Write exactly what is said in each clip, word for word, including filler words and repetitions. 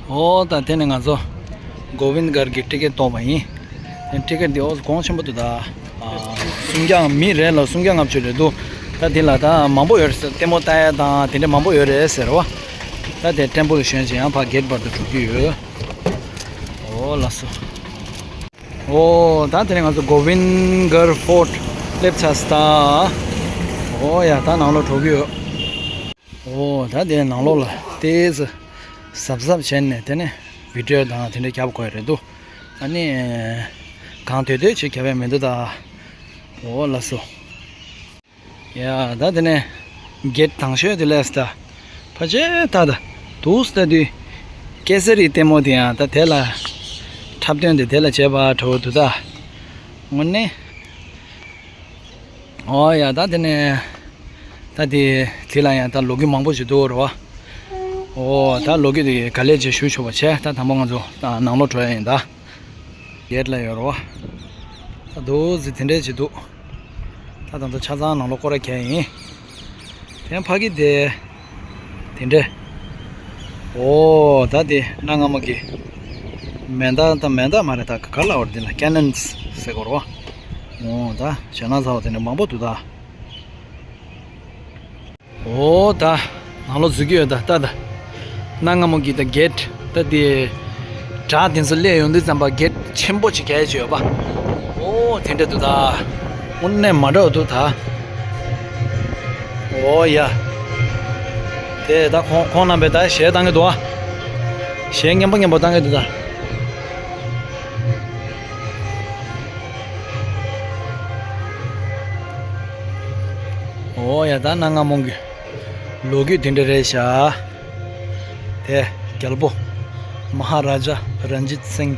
ཨོ་ད་དེ་ནས་ང་ཚོ་གོ་བིན་གར་གྱི་ཊི་ཀེ་ཊི་གཏོང་བ་ཡིན། དེ་ཊི་ཀེ་ཊི་དེ་ཨོ་གོང་ཆེན་པོ་འདུག་ད། ཨ། སུམ་བརྒྱ་མི་རེ་ལ་སུམ་བརྒྱ་ལྔ་བཅུ་རེད་འདུག་ད་དེ་ལ་ད་མང་པོ་ཡོད་རེད་ཟེར། ལྟད་མོ་ལྟ་ཡ་དང་དེ་འདྲ་མང་པོ་ཡོད་རེད་ཟེར་བ། ད་དེ་ཊེམ་པལ་ཞོན་ཅིག་ཡང་ཕར་གེ་ཊི་བར་དུ་འགྲོ་གི་ཡོད། ཨོ་ལགས་སོ། ཨོ་ད་དེ་ནས་ང་ཚོ་གོ་བིན་གར་ཕོརཊ་སླེབས་ཚར་སོང་ད། ཨོ་ཡ་ད་ནང་ལོགས་འགྲོ་གི་ཡོད། ཨོ་ད་དེ་ནང་ལོགས་ལ་ཏོག་ཙམ་གཟབ་གཟབ་བྱས་ནས་དེ་ནས་བི་ཌི་ཡོ་དང་དེ་འདྲ་རྒྱབ་དགོས་རེད་འདུག་ཨ་ནི་གང་འདོད་འདོད་ཅིག་རྒྱབ་ཡ་མི་འདུག་ད། ཨོ་ལགས་སོ། ཡ་ད་དེ་ནས་གེ་ཊི་དང་ཤོས་དེ་སླེབས་སོང་ད། ཕལ་ཆེར་ད་ད་འདུག་སེ་ལྟ་དུས་ཀེ་སར་གྱི་ལྟད་མོ་དེ་ཡང་ད་དེ་ལ་འཁྲབ་སྟོན་དེ་དེ་ལ་བྱས་པ་འདྲ་བོ་འདུག་ད། དངོས་གནས། ཨོ་ཡ་ད་དེ་ནས་ད་དེ་དེ་ལ་ཡང་ད་ལོ་རྒྱུས་མང་པོ་ཞིག་འདུག་རེད་བ། ཨོ་ད་ལོ་རྒྱུས་དེ་ག་ལེར་ཅིག་ཞུ་ཆོག་པ་བྱས། ད་དང་པོ་ང་ཚོ་ད་ནང་ལོགས་འགྲོ་ཡ་ཡིན་ད། གེ་ཊི་ལ་ཡོད་རེད་བ། ད་འདུག་སེ་དེ་འདྲས་ཅིག་འདུག་ད་ད་ལྟ་ཆ་ཚང་ནང་ལོགས་སྐོར་ར་རྒྱག་ཡིན། དེ་ཕ་གི་དེ། དེ་འདྲས། ཨོ་ད་དེ་གནའ་སྔ་མོ་གི་མེ་མདའ་དང་མེ་མདའ་མ་རེད་ད། ག་ལ་བར་དེ་ན་ཀེ་ནོན་ཟེར་གོ་རེད་བ། ཨོ་ད་ཞེད་སྣང་ཚ་བ་དེ་འདྲ་མང་པོ་འདུག་ད། ཨོ་ད་ནང་ལོགས་འཛུལ་གྱི་ཡོད་ད་ལྟ་ད། གནའ་སྔ་མོ་གི་ད་གེ་ཊི་ད་དེ་བྲག་དེ་ཚོ་སླེབས་ཡོང་དུས་ཙམ་པ་གེ་ཊི་ཆེན་པོ་ཅིག་གས་ཅིག་ཡོད་པ། ཨོ་དེ་འདྲ་འདུག་ད། དངོས་གནས་མ་འདྲ་བ་འདུག་ད། ཨོ་ཡ། དེ་ད་ཁོང་ཁོང་རྣམ་པས་ད་གཞས་བཏང་གི་འདུག་ཨ། གཞས་སྙན་པོ་སྙན་པོ་བཏང་གི་འདུག་ད། ཨོ་ཡ་ད་གནའ་སྔ་མོ་གི་ལོ་རྒྱུས་དེ་འདྲ་རེད་ཤག་དེ་རྒྱལ་པོ་མ་ཧ་ར་ཇ་རན་ཇིད་སིང་།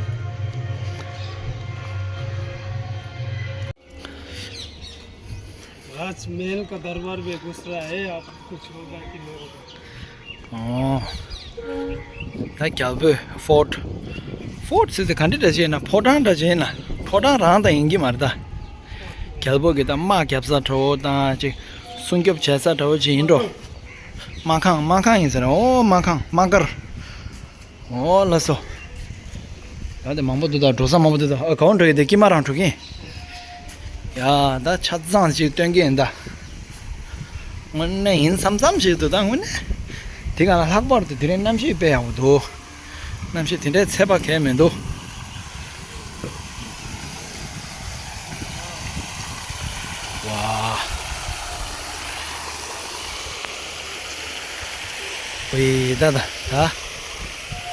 आज महल का दरबार में घुस रहा है, अब कुछ होगा कि नहीं होगा। ཨོ། ད་རྒྱལ་པོའི་ཕོརཊ། ཕོརཊ་ཟེར་དེ་ག་འདྲ་འདྲ་ཅིག་ཡིན་ན། ཕོ་བྲང་འདྲ་ཅིག་ཡིན་ན། ཕོ་བྲང་རང་ད་ཡིན་གྱི་མ་རེད་ད། རྒྱལ་པོ་གི་ད་དམག་རྒྱབ་ས་འདྲ་བོ་དང་ཅིག་སྲུང་སྐྱོབ་བྱེད་ས་འདྲ་བོ་ཅིག་ཡིན་འགྲོ། དམག་ཁང་། དམག་ཁང་ཡིན་ཟེར། ཨོ་དམག་ཁང་། དམག་སྒར། ཨོ་ལགས་སོ། ད་དེ་མང་པོ་འདུག་ད། འགྲོ་ས་མང་པོ་འདུག་ད། ཨ་ག་བ་འགྲོ་ཡི་དེ་དཀྱིལ་མ་རང་འགྲོ་གིན། ཡ་ད་ཆ་ཚང་ཅིག་སྟོན་གྱི་ཡིན་ད། དངོས་གནས་ཡིན་བསམ་བསམ་ཞིག་འདུག་ད་དངོས་གནས། དེ་ག་ལ་ལྷག་པར་དུ་དེ་རིང་གནམ་གཤིས་དཔེ་ཡག་པོ་འདུག་གནམ་གཤིས་དེ་འདྲའི་ཚད་པ་གས་མི་འདུག་ཝ། ཝེ་ད་ད་ད། དངོས་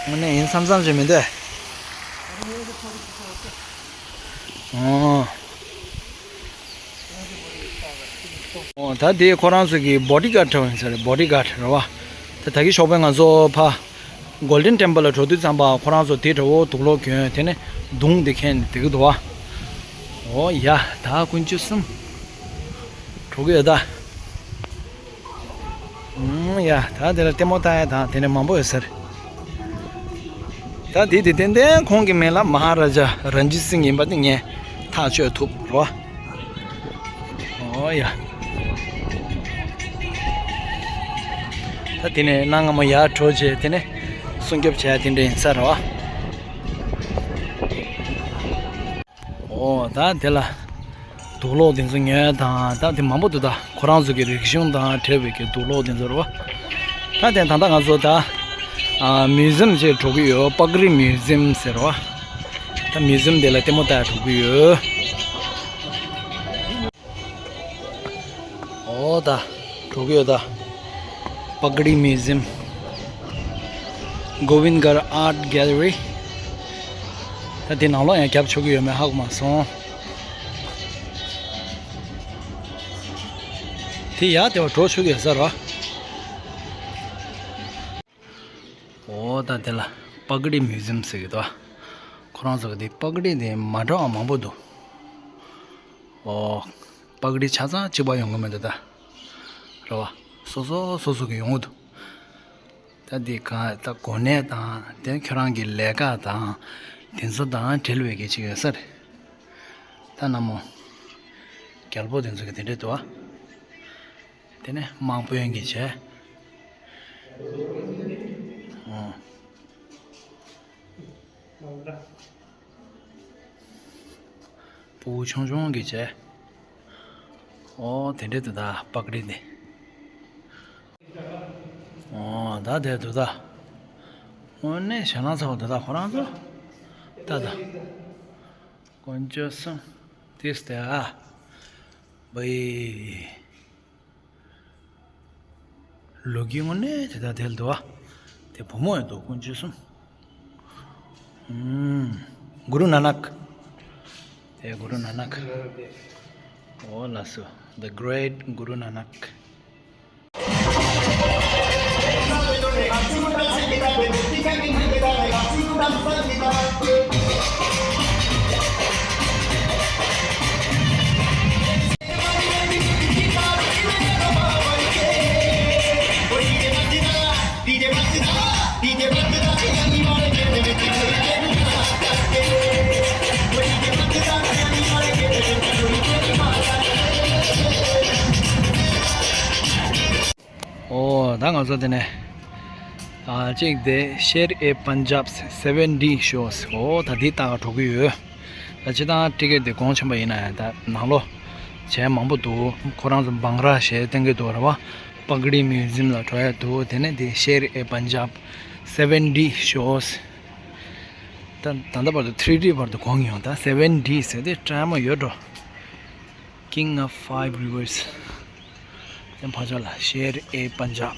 གནས་ཡིན་བསམ་བསམ་ཞིག་མི་འདུག་ཨོ། ཨོ་ད་དེ་ཁོ་རང་ཚོ་གི་བྷོ་ཌི་གཱཌ་འདྲ་བོ་ཡིན་ས་རེད། བྷོ་ཌི་གཱཌ་རེད་བ། ད་ད་གི་ཞོགས་པ་ང་ཚོ་ཕ་གོལ་ཌེན་ཊེམ་པལ་ལ་འགྲོ་དུས་ཙམ་པ་ཁོ་རང་ཚོ་དེ་འདྲ་བོ་དུག་ལོག་གྱོན། དེ་ནས་མདུང་དེ་འཁྱེར་ནས་བསྡད་ཀྱི་འདུག་བ། ཨོ་ཡ་ད་དཀོན་མཆོག་གསུམ། འགྲོ་གི་ཡོད་ད། ཨུམ་ཡ་ད་དེ་ལ་ལྟད་མོ་ལྟ་ཡ་དང་དེ་འདྲ་མང་པོ་ཡོད་ས་རེད། ད་དེ་དེ་ཏན་ཏན་ཁོང་གི་མིང་ལ་མ་ཧ་ར་ཇ་རན་ཇིད་སིང་ཡིན་པ་དེ་ངས་ཐག་གཅོད་ཐུབ་རོ། ཨོ་ཡ། ད་དེ་ནས་གནའ་སྔ་མོ་ཡར་འགྲོ་བྱས་དེ་ནས་སྲུང་སྐྱོབ་བྱས་དེ་འདྲ་ཡིན་ས་རེད་བ། ཨོ་ད་དེ་ལ་དུག་ལོག་དེ་ཚོ་ཉོས་དང་ད་དེ་མང་པོ་འདུག་ད་ཁོ་རང་ཚོ་གི་རིག་གཞུང་དང་འབྲེལ་བའི་གི་དུག་ལོག་དེ་ཚོ་རེད་བ། ད་དེ་ད་ལྟ་ང་ཚོ་ད་ཨ་མིའུ་ཛིམ་ཅིག་འགྲོ་གི་ཡོད། པག་རི་མིའུ་ཛིམ་ཟེར་བ། ད་མིའུ་ཛིམ་དེ་ལ་ལྟད་མོ་ལྟ་འགྲོ་གི་ཡོད། ཨོ་ད་འགྲོ་གི་ཡོད་ད། པག་རི་མིའུ་ཛིམ། གོ་བིན་གར་ཨར་ཊི་གེ་ལེ་རི། ད་དེ་ནང་ལོགས་ཡང་རྒྱབ་ཆོག་གི་ཡོད་མེད་ཧ་གོ་མ་སོང་། དེ་ཡར་དེ་བ་འགྲོ་ཆོག་གི་ཡོད་ས་རེད་བ། ཨོ་ད་དེ་ལ་པག་རི་མིའུ་ཛིམ་ཟེར་གི་འདུག་ཁོ་རང་ཚོ་གི་དེ་པག་རི་དེ་མ་འདྲ་བ་མང་པོ་འདུག་ཨོ། པག་རི་ཆ་ཚང་གཅིག་པ་ཡོང་གི་མི་འདུག་ད། རེད་བ། སོ་སོ་སོ་སོ་གི་ཡོང་གི་འདུག་ད་འདི་ག་ད་གོ་གནས་དང་དེ་ཁྱོད་རང་གི་ལས་ཀ་དང་དེ་ཚོ་དང་འབྲེལ་བའི་གི་ཅིག་ཡོད་ས་རེད། ད་ན་མོ། རྒྱལ་པོ་དེ་ཚོ་གི་དེ་འདྲས་འདུག་ཨ། དེ་ནས་དམག་དཔོན་གྱི་བྱས། ཨོ། ཕྲུ་གུ་ཆུང་ཆུང་གི་བྱས། ཨོ་དེ་འདྲས་དུ་ད་པག་རི་འདི། ཨོ་ད་དེ་དུ་ད། དངོས་གནས་ཞེད་སྣང་ཚ་བོ་དུ་ད་ཁོ་རང་ཚོ། ད་ད། དཀོན་མཆོག་གསུམ། དེས་དེ་ཨ། བའི། ལོ་རྒྱུས་དངོས་གནས་དེ་དག་དེ་ལ་འདུག་བ། དེ་བུ་མོ་ཡང་འདུག་དཀོན་མཆོག་གསུམ། ཨུམ། གུ་རུ་ནཱ་ནག་དེ་གུ་རུ་ནཱ་ནག་འོ་ལགས་སོ། The Great Guru Nanak. ཨོ་ད་ང་ཚོ་དེ་ནས་ཨ་གཅིག་དེ་ཤེར་ཨེ་པན་ཇབ་སེ་ཝན་ཌི་ཤོ་ཨོ་ད་འདི་ལྟ་ག་འགྲོ་གི་ཡོད། ད་སྤྱིར་བཏང་ཊི་ཀེ་ཊི་དེ་གོང་ཆེན་པོ་ཡིན་ན་ཡང་ད་ནང་ལོགས་བྱས་མང་པོ་འདུག་ཁོ་རང་ཚོ་བང་ར་ཞེས་བསྟན་གྱི་འདུག་རེད་བ། པག་རི་མིའུ་ཛི་ཡམ་ལ་འགྲོ་ཡ་འདུག་དེ་ནས་དེ་ཤེར་ཨེ་པན་ཇབ་སེ་ཝན་ཌི་ཤོ་ཨོ་ད་ད་ལྟ་བར་དུ་ཐི་རི་ཌི་བར་དུ་གོང་ཡོང་ད་སེ་ཝན་ཌི་ཟེར་ཏེ་ཀྲ་མ་ཡོད་འགྲོ། King of Five Rivers. དེ་ཕ་ཇ་ལ་ཤེར་ཨེ་པན་ཇབ།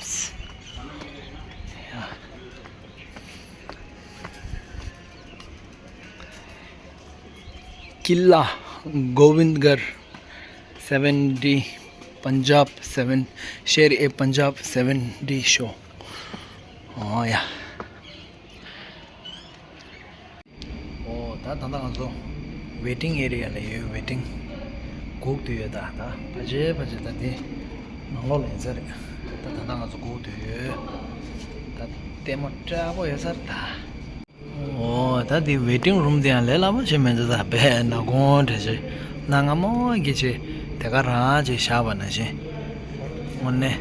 ཡ། ཀི་ལ་གོ་བིནྡ་གར་སེ་ཝན་ཌི། པན་ཇབ་སེ་ཝན། ཤེར་ཨེ་པན་ཇབ་སེ་ཝན་ཌི་ཤོ། ཨོ་ཡ། ཨོ་ད་ད་ལྟ་ང་ཚོ་ཝེ་ཊིང་ཨེ་རི་ཡ་ལ་ཡོད། ཝེ་ཊིང་སྒུག་བསྡད་ཡོད། ད་ད་ཕ་ཇེ་ཕ་ཇེ་ད་དེ་ནང་ལོགས་ལ་ཡིན་ས་རེད། ད་ད་ལྟ་ང་ཚོ་སྒུག་བསྡད་ཡོད། ད་ལྟད་མོ་སྤྲ་པོ་ཡོད་ས་རེད་ད། ཨོ་ད་དེ་ཝེ་ཊིང་རུམ་དེ་ཡང་ལས་སླ་པོ་ཞིག་མི་འདུག་ད་དཔེ་ནག་ཁུང་འདྲ་ཞིག་གནའ་སྔ་མོ་གི་ཆེ་དེ་ག་རང་ཅིག་བཞག་པ་ནང་བཞིན་དངོས་གནས།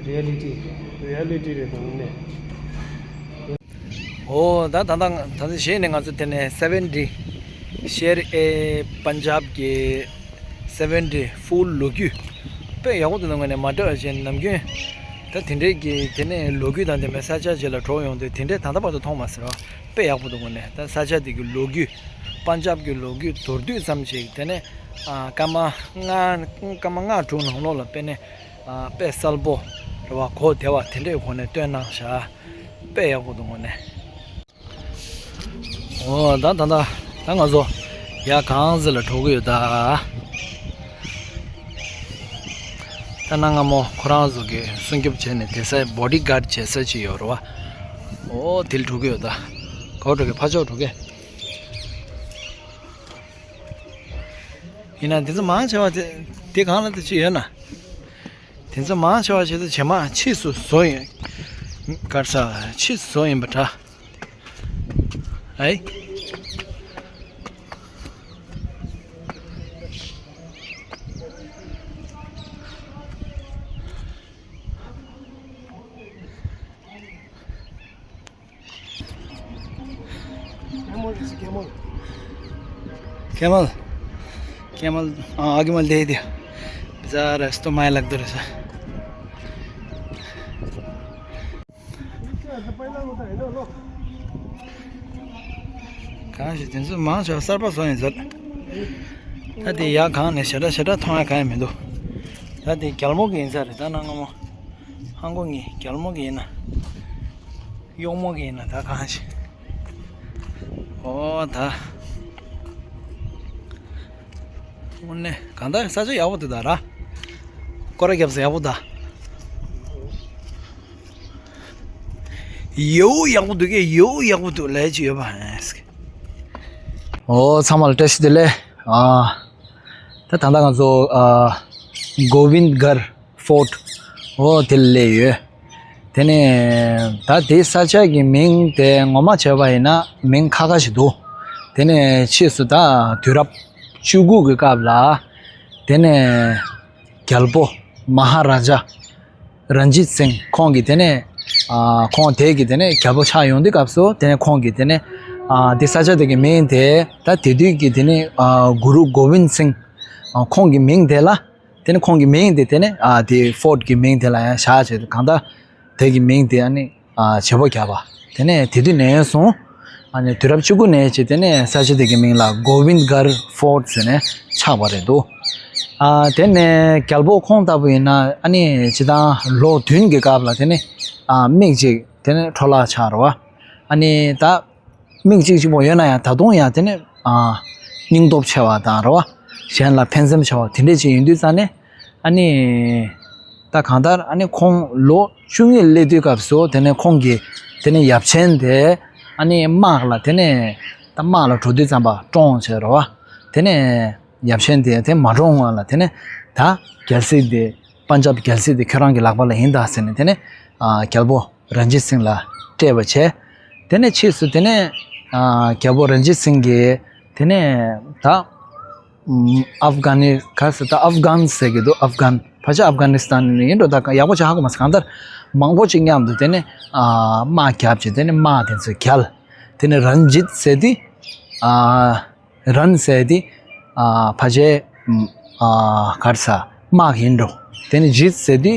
རི་ཡ་ལི་ཊི་རི་ཡ་ལི་ཊི་རེད་དང་ནས། ཨོ་ད་ད་ད་ད་གཞས་ནས་ང་ཚོ་དེ་ནས་སེ་ཝན་ཌི་ཤེར་ཨེ་པན་ཇབ་ཀྱི་སེ་ཝན་ཌི་ཕུལ་ལོ་རྒྱུས་དཔེ་ཡག་པོ་འདུག་ནང་ནས་མ་འདྲ་བ་ཞིག་ནམ་རྒྱུན་ད་དེ་འདྲའི་གི་དེ་ནས་ལོ་རྒྱུས་དང་ལྡན་པའི་ས་ཆ་ཅིག་ལ་འགྲོ་ཡོང་དུས་དེ་འདྲའི་ད་ལྟ་བར་དུ་མཐོང་མ་ཟེར་བ་དཔེ་ཡག་པོ་འདུག་ནས། ད་ས་ཆ་དེ་གི་ལོ་རྒྱུས་པན་ཇབ་ཀྱི་ལོ་རྒྱུས་མདོར་བསྡུས་ཙམ་ཞིག་དེ་ནས་ཨ་སྐར་མ་ལྔ་སྐར་མ་ལྔ་དྲུག་ནང་ལོགས་ལ་དཔེ་ནས་ཨ་དཔེ་གསལ་པོ་རེད་བ། གོ་བདེ་བ་དེ་འདྲའི་སྒོ་ནས་སྟོན་གནང་ཤག་དཔེ་ཡག་པོ་འདུག་དངོས་གནས། ཨོ་ད་ད་ད་ད་ང་ཚོ་ཡར་གངས་རྫི་ལ་འགྲོ་གི་ཡོད་ད། ད་གནའ་སྔ་མོ་ཁོ་རང་ཚོ་གི་སྲུང་སྐྱོབ་བྱས་ནས་བསྡད་ས་བོ་ཌི་གཱཌ་བྱེད་ས་ཅིག་ཡོད་རེད་བ། ཨོ་དེ་ལ་འགྲོ་གི་ཡོད་ད། ག་པར་འགྲོ་གི། ཕར་ཕྱོགས་འགྲོ་གི། ཡིན་ན་དེ་ཚོ་མང་ཆེ་བ་དེ་དེ་གང་ལ་དེ་ཅི་ཡོད་ན། དེ་ཚོ་མང་ཆེ་བ་ཞིག་ཏུ་བྱེ་མ་ཕྱིས་སུ་བཟོ་ཡིན། གར་ས་ཕྱིས་སུ་བཟོ་ཡིན་པ་འདྲ། ཨའི། Camel. Camel. हाँ, आगे मल दे दिया। बेचारा, रस्तो माया लाग्दो रहेछ। གང་ཞིག་དེ་ཚོ་མང་ཆེ་བ་གསར་པ་བཟོ་ཡིན་ཟེར། ད་དེ་ཡག་གང་ནས་ཞེ་དྲག་ཞེ་དྲག་མཐོང་ཡ་གང་ཡང་མི་འདུག་ད་དེ་རྒྱལ་མོ་གི་ཡིན་ས་རེད། ད་གནའ་སྔ་མོ་ཧང་གོ་ངི་རྒྱལ་མོ་གི་ཡིན་ན། གཡོག་མོ་གི་ཡིན་ན་ད་གང་ཞིག་ཨོ་ད། དངོས་གནས་གང་ལྟར་ས་ཆ་ཡག་པོ་འདུག་ད་ར། སྐོར་ར་རྒྱབ་ས་ཡག་པོ་ད། ཡོ་ཡག་པོ་འདུག་གས། ཡོ་ཡག་པོ་འདུག་ལས་ཅི་ཡོད་པ། ཨོ་ཚང་མ་ལ་བཀྲ་ཤིས་བདེ་ལེགས། ཨ། ད་ད་ལྟ་ང་ཚོ་ཨ་གོ་བིནྡ་གར་ཕོར་ཊ་འོ་དེ་ལ་སླེབས་ཡོད། དེ་ནས་ད་དེའི་ས་ཆ་གི་མིང་དེ་ངོ་མ་བྱས་པ་ཡིན་ན་མིང་ཁ་ཁ་ཞིག་འདུག་དེ་ནས་ཕྱིས་སུ་ད་དུས་རབས་བཅུ་དགུ་གི་སྐབས་ལ་དེ་ནས་རྒྱལ་པོ་མ་ཧ་ར་ཇ་རན་ཇིད་སིང་ཁོང་གིས་དེ་ནས་ ཨ་ཁོང་དེ་གི་དེ་ནས་རྒྱལ་པོ་ཆགས་ཡོང་དུས་སྐབས་སུ་དེ་ནས་ཁོང་གི་དེ་ནས་ཨ་དེ་ས་ཆ་དེ་གི་མིང་དེ་ད་དེ་དུས་ཀྱི་དེ་ནས་ཨ་གུ་རུ་གོ་བིན་སིང་ཨ་ཁོང་གི་མིང་དེ་ལ། དེ་ནས་ཁོང་གི་མིང་དེ་དེ་ནས་ཨ་དེ་ཕོར་ཊི་གི་མིང་དེ་ལ་ཡང་བཞག་བྱས་གང་ལྟར་དེ་གི་མིང་དེ་ཨ་ནི་ཨ་བྱེད་པོ་བརྒྱབ་པ། དེ་ནས་དེ་དུས་ནས་བཟུང་ཨ་ནི་དུས་རབས་བཅུ་དགུ་ནས་བྱས་དེ་ནས་ས་ཆ་དེ་གི་མིང་ལ་གོ་བིན་གར་ཕོར་ཊི་ཟེར་ནས་ཆགས་པ་རེད་འདུག་ཨ་དེ་ནས་རྒྱལ་པོ་ཁོང་ལྟ་བུ་ཡིན་ན་ཨ་ནི་སྤྱིར་བཏང་ལོ་བདུན་གྱི་སྐབས་ལ་དེ་ནས་ཨ་མིག་གཅིག་དེ་ནས་འཕྲོ་བརླག་ཆགས་རེད་བ། ཨ་ནི་ད། མིག་གཅིག་གཅིག་པོ་ཡོད་ན་ཡང་ད་དུང་ཡང་དེ་ནས་ཨ་སྙིང་སྟོབས་ཆེ་བ་དང་རེད་བ། གཞན་ལ་ཕན་སེམས་ཆེ་བ་དེ་འདྲས་ཅིག་ཡིན་དུས་ཙང་ནས་ཨ་ནི་ད་གང་ལྟར་ཨ་ནི་ཁོང་ལོ་བཅུ་གཉིས་སླེབས་དུས་སྐབས་སུ་དེ་ནས་ཁོང་གི་དེ་ནས་ཡབ་ཆེན་དེ་ཨ་ནི་དམག་ལ་དེ་ནས་ད་དམག་ལ་འགྲོ་དུས་ཙམ་པ་བཀྲོངས་བྱས་རེད་བ། དེ་ནས་ཡབ་ཆེན་དེ་དེ་མ་བཀྲོངས་སྔོན་ལ་དེ་ནས་ད་རྒྱལ་སྲིད་དེ་པན་ཇབ་རྒྱལ་སྲིད་དེ་ཁྱོད་རང་གི་ལག་པ་ལ་ཡིན་ད་ཟེར་ནས་དེ་ནས་ཨ་རྒྱལ་པོ་རན་ཇིད་སིང་ལ་སྤྲད་པ་བྱས། དེ་ནས་ཕྱིས་སུ་དེ་ནས་ཨ་རྒྱལ་པོ་རན་ཇིད་སིང་གིས་དེ་ནས་ད་ཨམ་ཨབ་གྷ་ནི་ག་ཟེར་ད་ཨབ་གྷན་ཟེར་གི་འདུག་ཨབ་གྷན་ཕལ་ཆེར་ཨབ་གྷ་ནི་སི་ཐན་ཡིན་འགྲོ། ད་ཡག་པོ་ཅིག་ཧ་གོ་མ་སོང་། གང་ལྟར་མང་པོ་ཅིག་མཉམ་དུ་དེ་ནས་ཨ་དམག་བརྒྱབ་བྱས་དེ་ནས་དམག་དེ་ཚོ་རྒྱལ། དེ་ནས་རན་ཇིད་ཟེར་དུས་ཨ། རན་ཟེར་དེ་ཨ་ཕལ་ཆེར་ཨ་ག་རེ་ཟ་དམག་ཡིན་འགྲོ། དེ་ནས་ཇིད་ཟེར་དེ་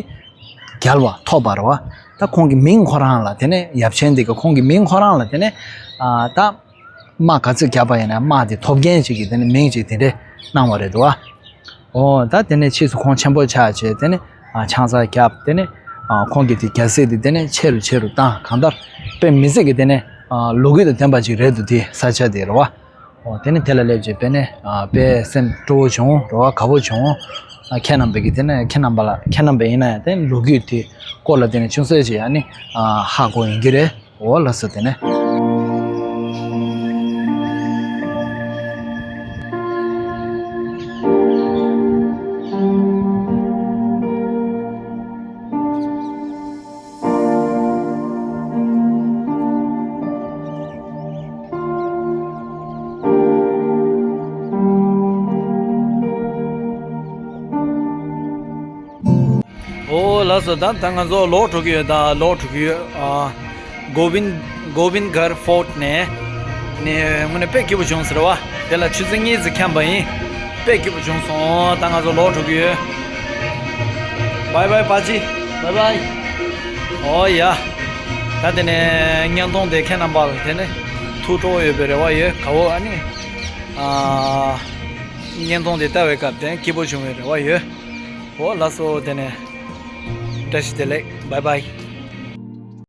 རྒྱལ་བ་ཐོབ་པ་རེད་བ། ད་ཁོང་གི་མིང་ཁོ་རང་ལ་དེ་ནས་ཡབ་ཆེན་དེ་ག་ཁོང་གི་མིང་ཁོ་རང་ལ་དེ་ནས་ཨ་ད་དམག་ག་ཚོད་བརྒྱབ་པ་ཡིན་ན་དམག་དེ་ཐོབ་མཁན་ཅིག་གི་དེ་ནས་མིང་ཅིག་དེ་འདྲས་གནང་བ་རེད་འདུག་བ། འོ་ད་དེ་ནས་ཕྱིས་སུ་ཁོང་ཆེན་པོ་ཆགས་བྱས་དེ་ནས་ཨ་ཆང་ས་བརྒྱབ། དེ་ནས་ཨ་ཁོང་གི་དེ་རྒྱལ་སྲིད་དེ་དེ་ནས་ཆེ་རུ་ཆེ་རུ་བཏང་། གང་ལྟར་དཔེ་མི་སྲིད་ཀྱི་དེ་ནས་ཨ་ལོ་རྒྱུས་དང་ལྡན་པ་ཅིག་རེད་འདུག་དེ་ས་ཆ་དེ་རེད་བ། འོ་དེ་ནས་དེ་ལ་སླེབས་རྗེས་དཔེ་ནས་ཨ་དཔེ་སེམས་སྤྲོ་བོ་བྱུང་རེད་བ། དགའ་བོ་བྱུང་། ཨ་ཁྱེད་རྣམ་པས་ཀྱི་དེ་ནས་ཁྱེད་རྣམ་པ་ལ་ཁྱེད་རྣམ་པས་ཡིན་ན་ཡང་དེ་ལོ་རྒྱུས་དེ་སྐོར་ལ་དེ་ནས་ཅུང་ཟད་ཅིག་ཨ་ནི་ཨ་ཧ་གོ་ཡིན་གྱི་རེད། འོ་ལགས་སོ་དེ་ནས། འོ་ལགས་སོ། ད་ད་ང་ཚོ་ལོག་འགྲོ་གི་ཡོད། ད་ལོག་འགྲོ་གི་ཡོད། ཨ་གོ་བིན་གོ་བིན་གར་ཕོར་ཊི་ནས་ནས་དངོས་གནས་དཔེ་སྐྱིད་པོ་བྱུང་ཟེར་བ། དེ་ལ་ཆུ་ཚོད་གཉིས་ཙམ་འཁྱམས་པ་ཡིན། དཔེ་སྐྱིད་པོ་བྱུང་སོང་། ད་ང་ཚོ་ལོག་འགྲོ་གི་ཡོད། བའི་བའི་པ་ཅི། བའི་བའི། ཨོ་ཡ། ད་དེ་ནས་བརྙན་ཐུང་དེ་ཁྱེད་རྣམ་པ་ལ་དེ་ནས་ཐུགས་སྤྲོ་བོ་ཡོད་པའི་རེ་བ་ཡོད། ག་བོ་ཨ་ནི་ཨ་བརྙན་ཐུང་དེ་ལྟ་བའི་སྐབས་དེ་སྐྱིད་པོ་བྱུང་བའི་རེ་བ་ཡོད། ཨོ་ལགས་སོ། དེ་ནས་བཀྲ་ཤིས་བདེ་ལེགས། བའི་བའི།